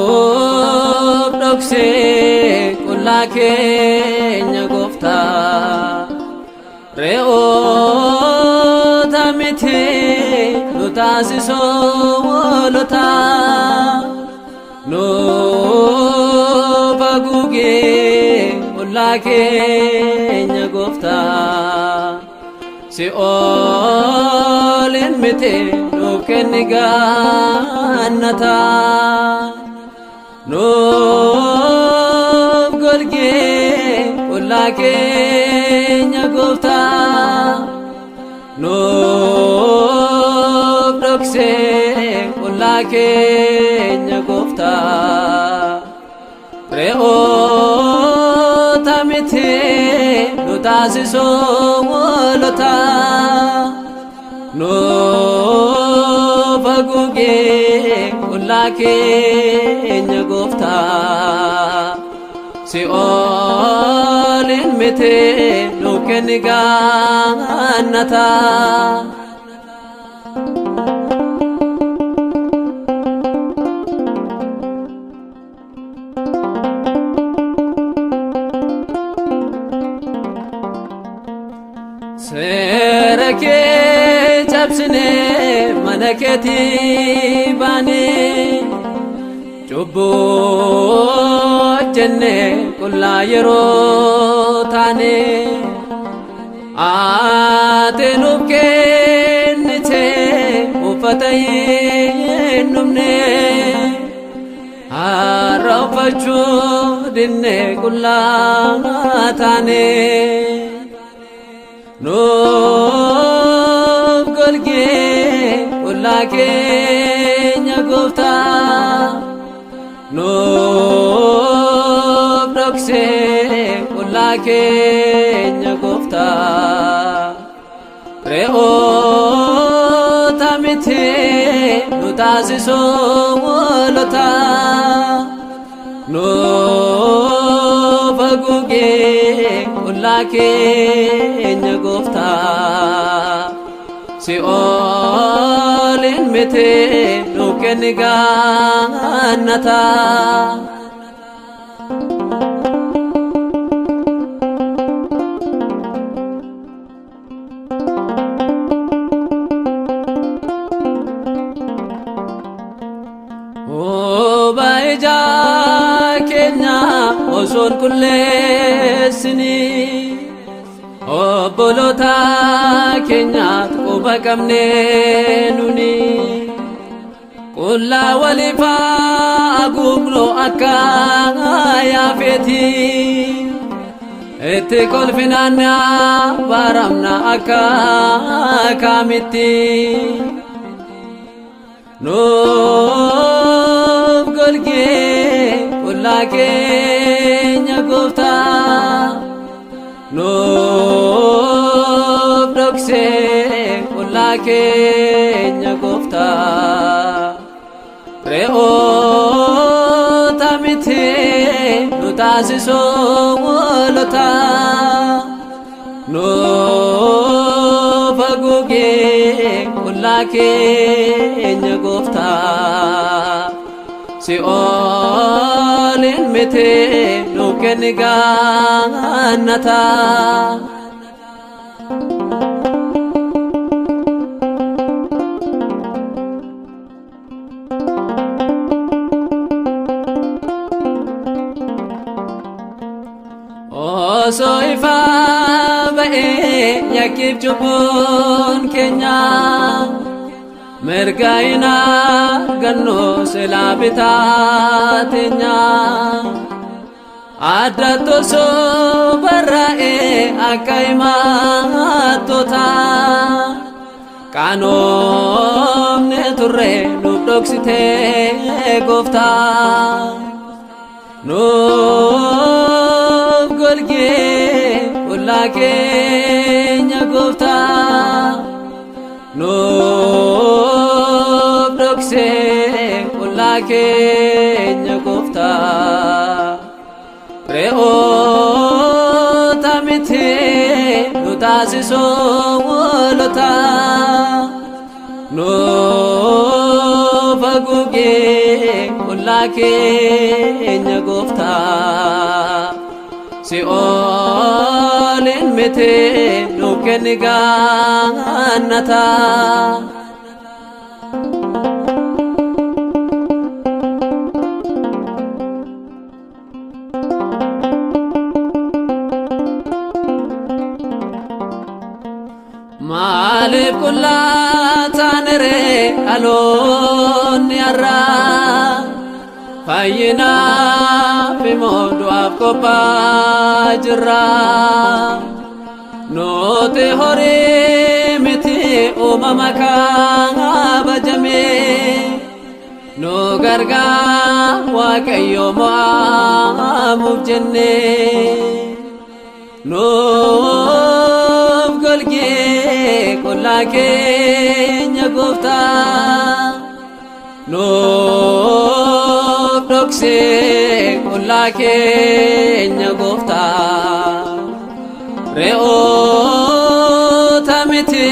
Nuuf dhoksee qullaa keenya gooftaa. Re'oota miti nu taasisoo hoolota. Nuuf haguugee qullaa keenya gooftaa. Si'oolin miti nuuf kenni gaannata. Nuuf golgee qullaa keenya gooftaa. Nuuf dhoksee qullaa keenya gooftaa. Re'oota miti nu taasisoo hoolota. Nuuf haguugee qullaa keenya gooftaa. Si'oolin miti nuuf kenni gaannata. Seera kee cabsinee mana keetii baanee cubbuu hojjennee qullaa yeroo taane ati nuuf kennite uffata hin dhumne. Har'a uffachuu dinne qullaa taane. Nuuf golgee qullaa keenya gooftaa. Nuuf dhoksee qullaa keenya gooftaa. Re'oota miti nu taasisoo hoolota. Nuuf haguugee qullaa keenya gooftaa. Si'oolin miti nuuf kenni gaannata. Huba ija keenya osoon qulleessini obboloota keenyaat quba qabne nuni qullaa waliif haguugnu akka yaafeeti itti kolfinaan baramna akka kaamitti. Nuuf golgee qullaa keenya gooftaa. Nuuf dhoksee qullaa keenya gooftaa. Re'oota miti nu taasisoo hoolota. Nuuf haguugee qullaa keenya gooftaa. Si'oolin miti nuuf kenni gaannata. Osoo ifaa ba'ee yakkiif cubbuun keenya mirga hin argannu silaa bitaa teenya. Addatti osoo barraa'ee akka himattoota qaanoomne turre nuuf dhoksitee gooftaa. Nuuf golgee qullaa keenya gooftaa. Nuuf dhoksee qullaa keenya gooftaa. Re'oota miti nu taasisoo hoolota. Nuuf. Haguugee qullaa keenya gooftaa si'ooliin miti nuuf kenni gaannataa. Maaliif qullaa taanere dhaloonni har'aa fayyinaaf immoo du'aaf qophaa jirra. Nuti horii miti uumama kabajame nu gargaar Waaqayyo mo'amuuf jenne. Nuuf golgee qullaa keenya gooftaa nuuf dhoksee qullaa keenya gooftaa re'oota miti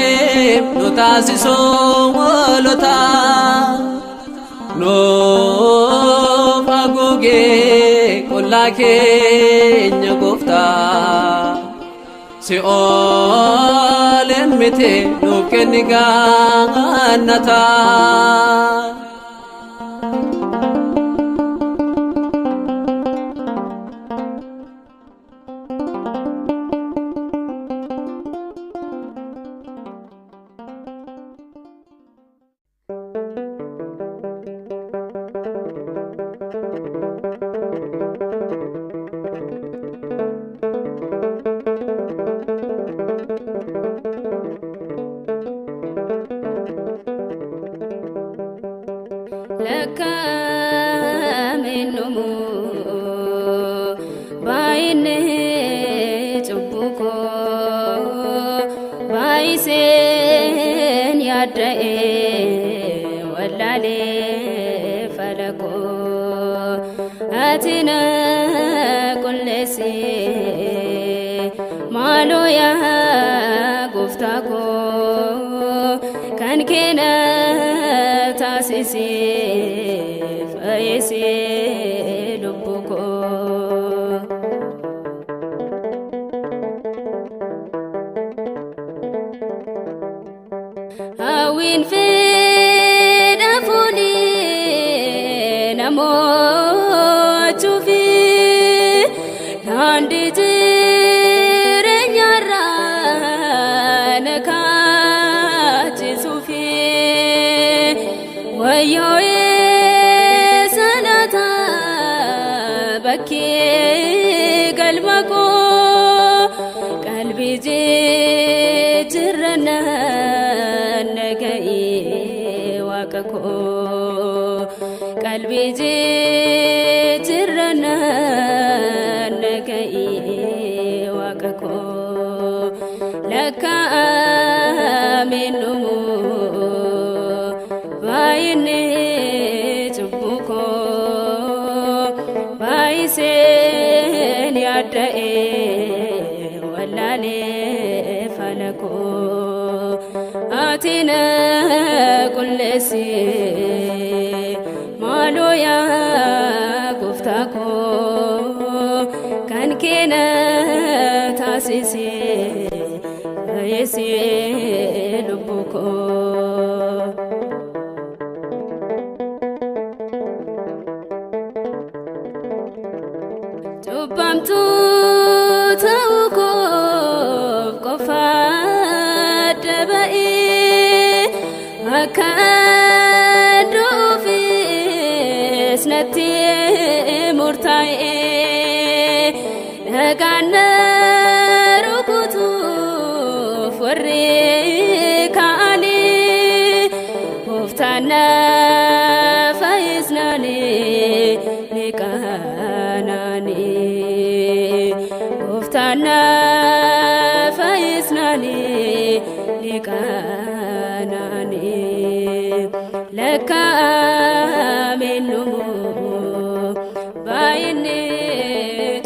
nu taasisuu hoolota nuuf haguugee qullaa keenya gooftaa si'ooleen miti nuuf kenni gaannataa. Lakkaa'ameennumu baay'inni cubbuu koo baay'iseen yaadda'e wallaalee fala koo ati na qulleessi maaloo yaa gooftaa koo kan kee na taasisi fayyisi lubbuu koo. Hawwiin fedha foonii namoochuufi daandii jireenyarraa na kaachisuufi wayyoo eessa laata bakkee galma koo qalbii jijjiirrannaan na ga'ee waaqa koo qalbii jijjiirrannaan na ga'ee waaqa koo lakkaa'ameen dhumu baay'inni cubbuu koo baay'iseen yaadda'e wallaalee fala koo ati na qulleessi maaloo yaa gooftaa koo kan kee na taasisi fayyisi lubbuu koo. Cubbamtuu ta'uu koof qofa adda ba'ee akka du'uufis natti murtaa'e dhagaan na rukutuuf warri ka'anii gooftaan na fayyisnaanii ni qaananii gooftaan na fayyisnaanii ni qaananii lakkaa'ameen dhumu baay'inni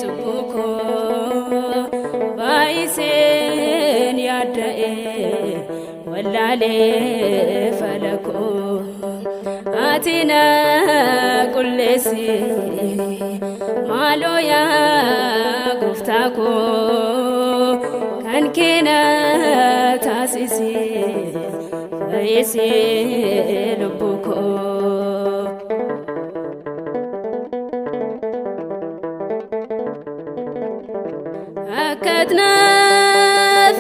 cubbuu koo baay'iseen yaadda'e wallaalee fala koo. Ati na qulleessi maaloo yaa gooftaa koo kan kee na taasisi fayyisi lubbuu koo. Akkatna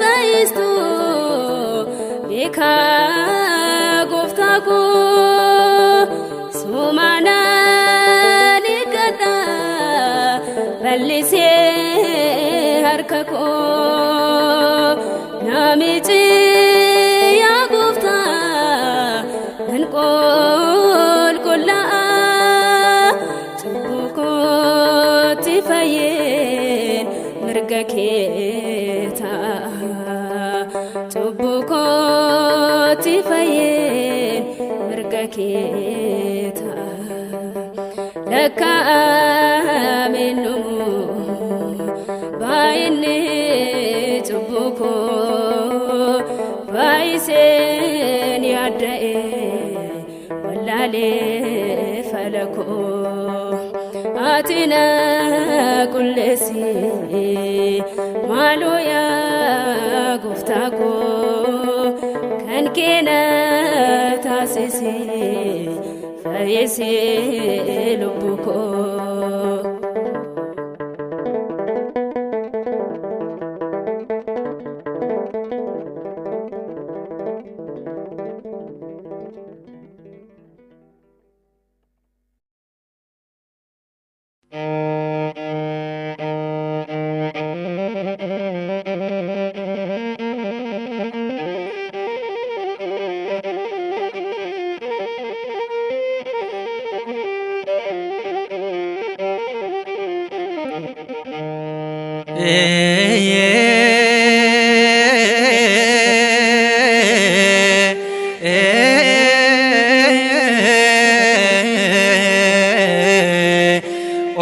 fayyistu beekaa gooftaa koo sumaana liqadha bal'isee harka koo namichi yaa gooftaa nan qulqullaa'a cubbuu kootti fayyeen mirga kee ta'a cubbuu kootti fayyeen mirga kee ta'a lakkaa'ameen dhumu baay'inni cubbuu koo baay'iseen yaadda'e wallaalee fala koo ati na qulleessi maaloo yaa gooftaa koo kan kee na taasisi fayyisi lubbuu koo.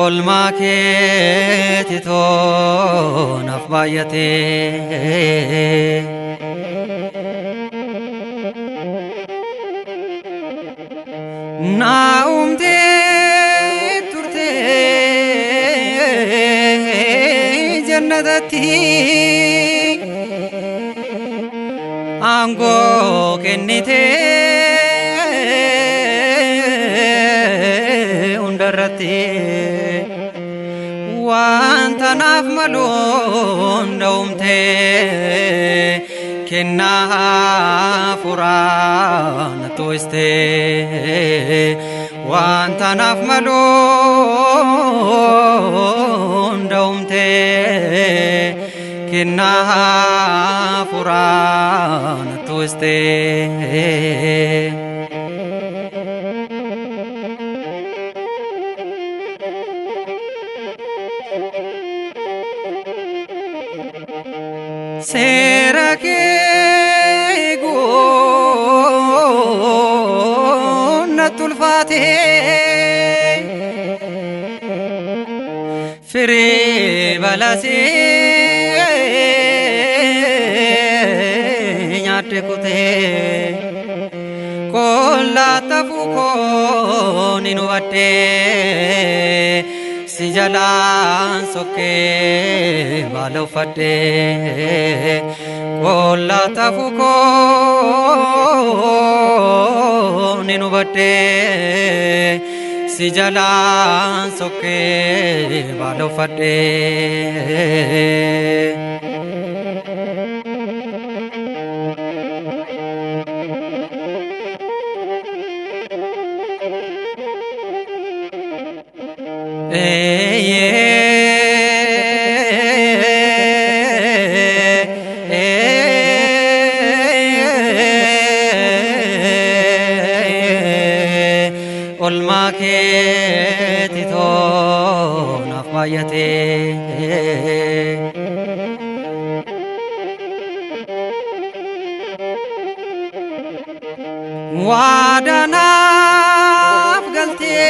Olmaa keeti toonaaf baay'atee. Na uumtee turtee jannatatti aangoo kennitee hundarratti wanta naaf malu hunda uumtee kennaa hafuuraa na to'istee wanta naaf malu hunda uumtee kennaa hafuuraa na to'istee. Seera kee eeguun natti ulfaate firii balasee nyaadde kutee qollaa tafuu koo ni hubadhee si jalaan sokkee baala uffadhee qollaa tafuu koo ni hubadhee si jalaan sokkee baala uffadhee. Olmaa keeti toonaaf baay'atee. Waadanaaf galtee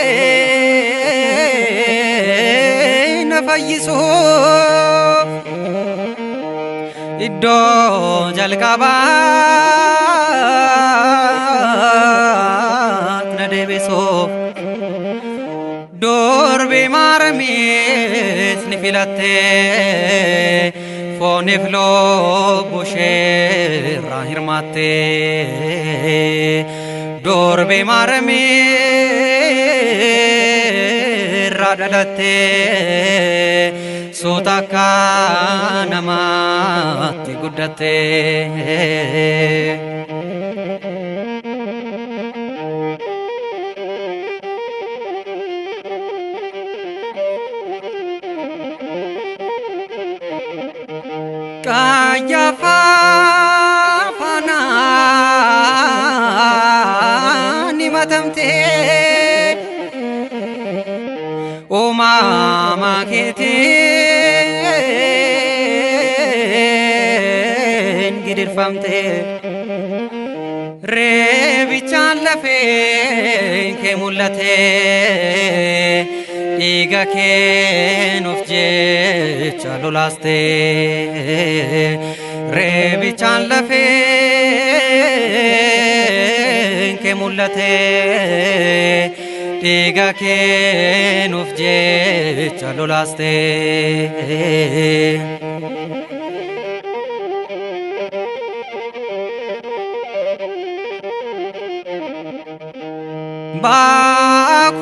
na fayyisuuf iddoo jalqabaat na deebisuuf Durbi maaramiis ni filatte fooniif lubbuu isheerraa hirmaatte. Durbi maaramiirraa dhalatte suuta akka namaatti guddatte. Qayyaafaa faanaan himatamtee uumama keetiin gidirfamtee reebichaan lafeen kee mul'ate dhiiga kee nuuf jecha lolaaste reebichaan lafeen kee mul'ate dhiiga kee nuuf jecha lolaaste.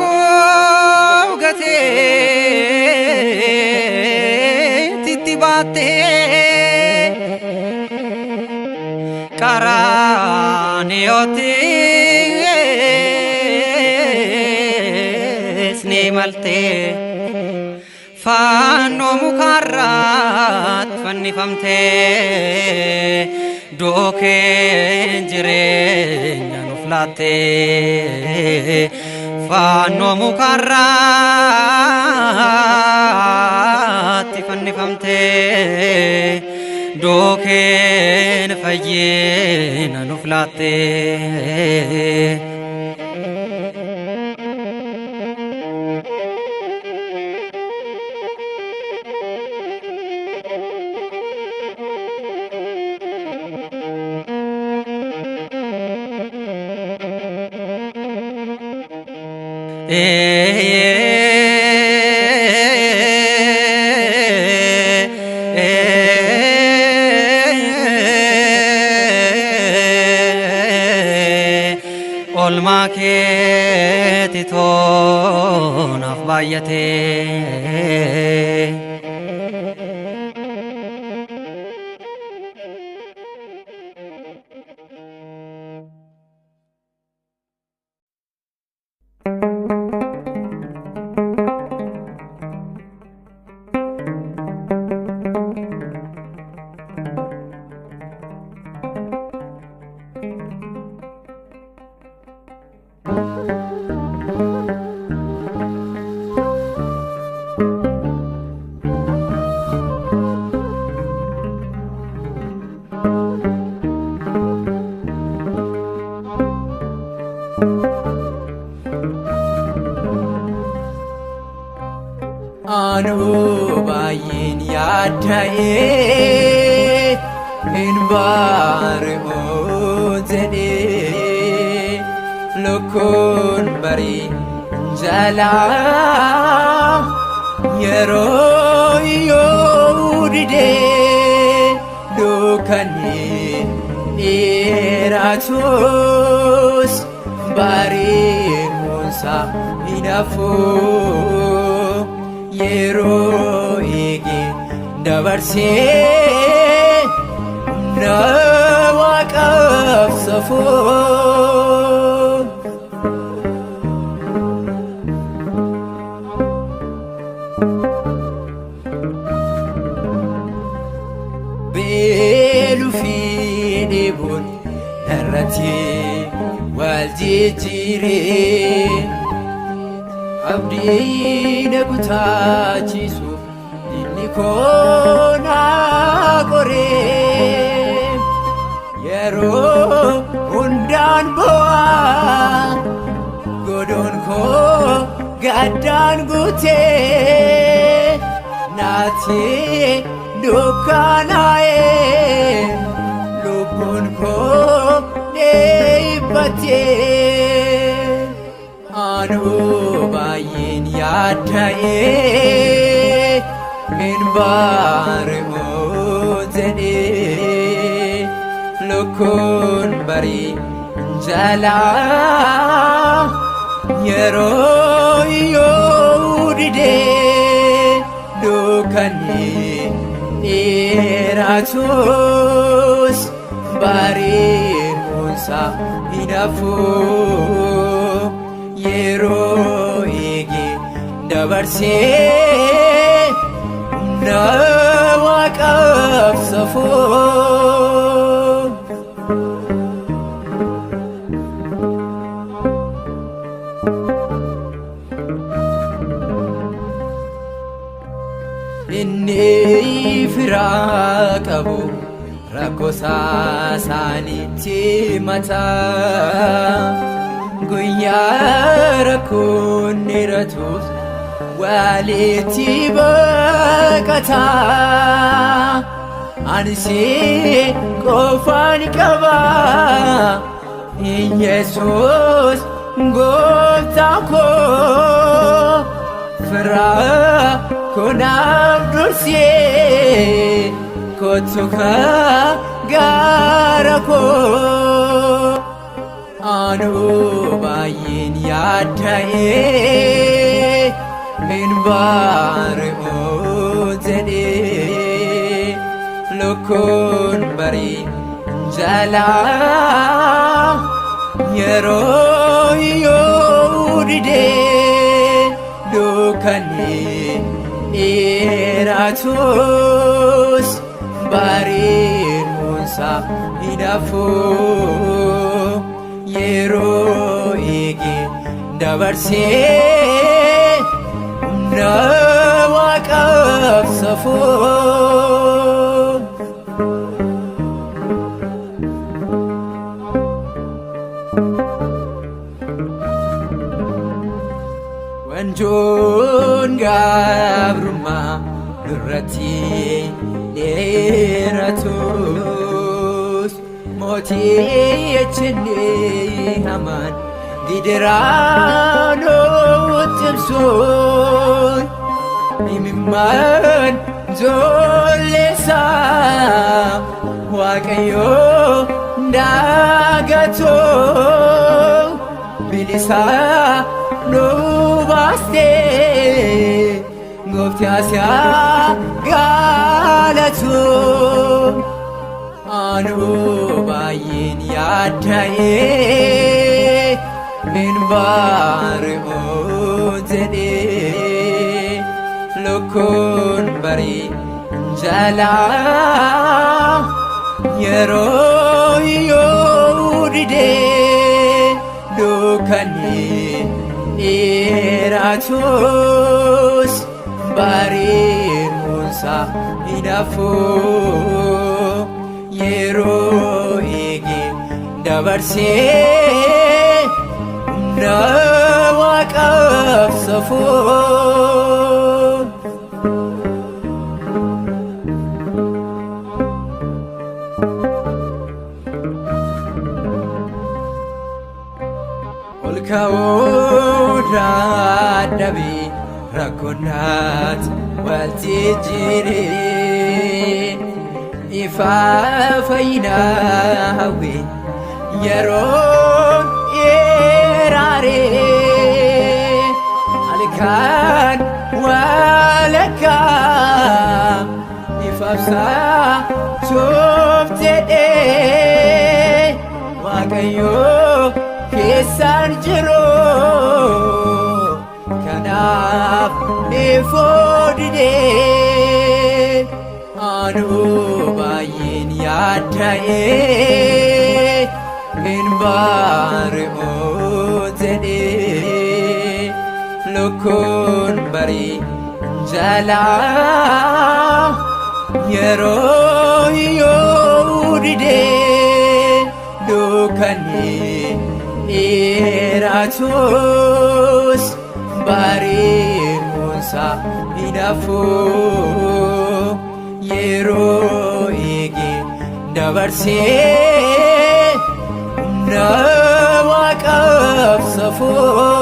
Baakoo gateetti baattee qaraaniyoottis ni maltee fannoo mukarraatti fannifamtee du'een jireenya nuuf laattee fannoo mukarraatti fannifamtee du'een fayyina nuuf laattee. Olmaa keetti toonaaf baay'atee. Anuu baay'een yaadda'ee hin baari'uu jedhee lukkuun barii jalaa yeroo yoo didee dukkanni dheeratus bariin muunsaa hin hafuu. Yeroo eegee dabarsee humna waaqaaf safuu. Beeluu fi dheebuun irratti wal jijjiiree. Abdii na kutaachisuuf inni koo na qoree yeroo hundaan bo'aa godoon koo gaddaan guutee naatti dukkanaa'ee lubbuun koo dheebbattee. Anuu baay'een yaadda'ee hin baari'u jedhee lukkuun barii jalaa yeroo yoo didee dukkanni dheeratus bari'uunsaa hin hafu yeroo eegee dabarsee humna waaqaaf safuu. Inni firaa qabu rakkoo isaaniitti mataa guyyaa rakkoon dheeratus walitti baqataa ani si qofaan qaba Yesuus gooftaa koo firaa koonaaf dursee kottu gaara koo anuu baay'een yaadda'ee hin baari'u jedhee lukkuun barii jalaa yeroo yoo didee dukkanni dheeratus bari'uunsaa hin hafu yeroo eegee dabarsee humna waaqaaf safuu. Wanjoon gabrummaa nurratti dheeratus mootichi hamaan gidiraa nutti ibsuun imimmaan ijoolleessaa Waaqayyoo daagatoo bilisa nu baastee gooftaa siyaa galatu. Anuu baay'een yaadda'ee hin baari'u jedhee lukkuun barii jalaa yeroo yoo didee dukkanni dheeratus bari'uunsaa hin hafu yeroo eegee dabarsee humna waaqaaf safuu. Ol ka'uu dadhabee rakkoonnaat wal jijjiiree ifa fayyinaa hawwee yeroo dheeraaree halkan walakkaa ifaabsaa tuuf jedhee Waaqayyoo keessaan jiru kanaaf ifuu didee anuu baay'een yaadda'ee hin baari'u jedhee lukkuun barii jalaa yeroo yoo didee dukkanni dheeratus bari'uunsaa hin hafu yeroo eegee dabarsee humna waaqaaf safuu.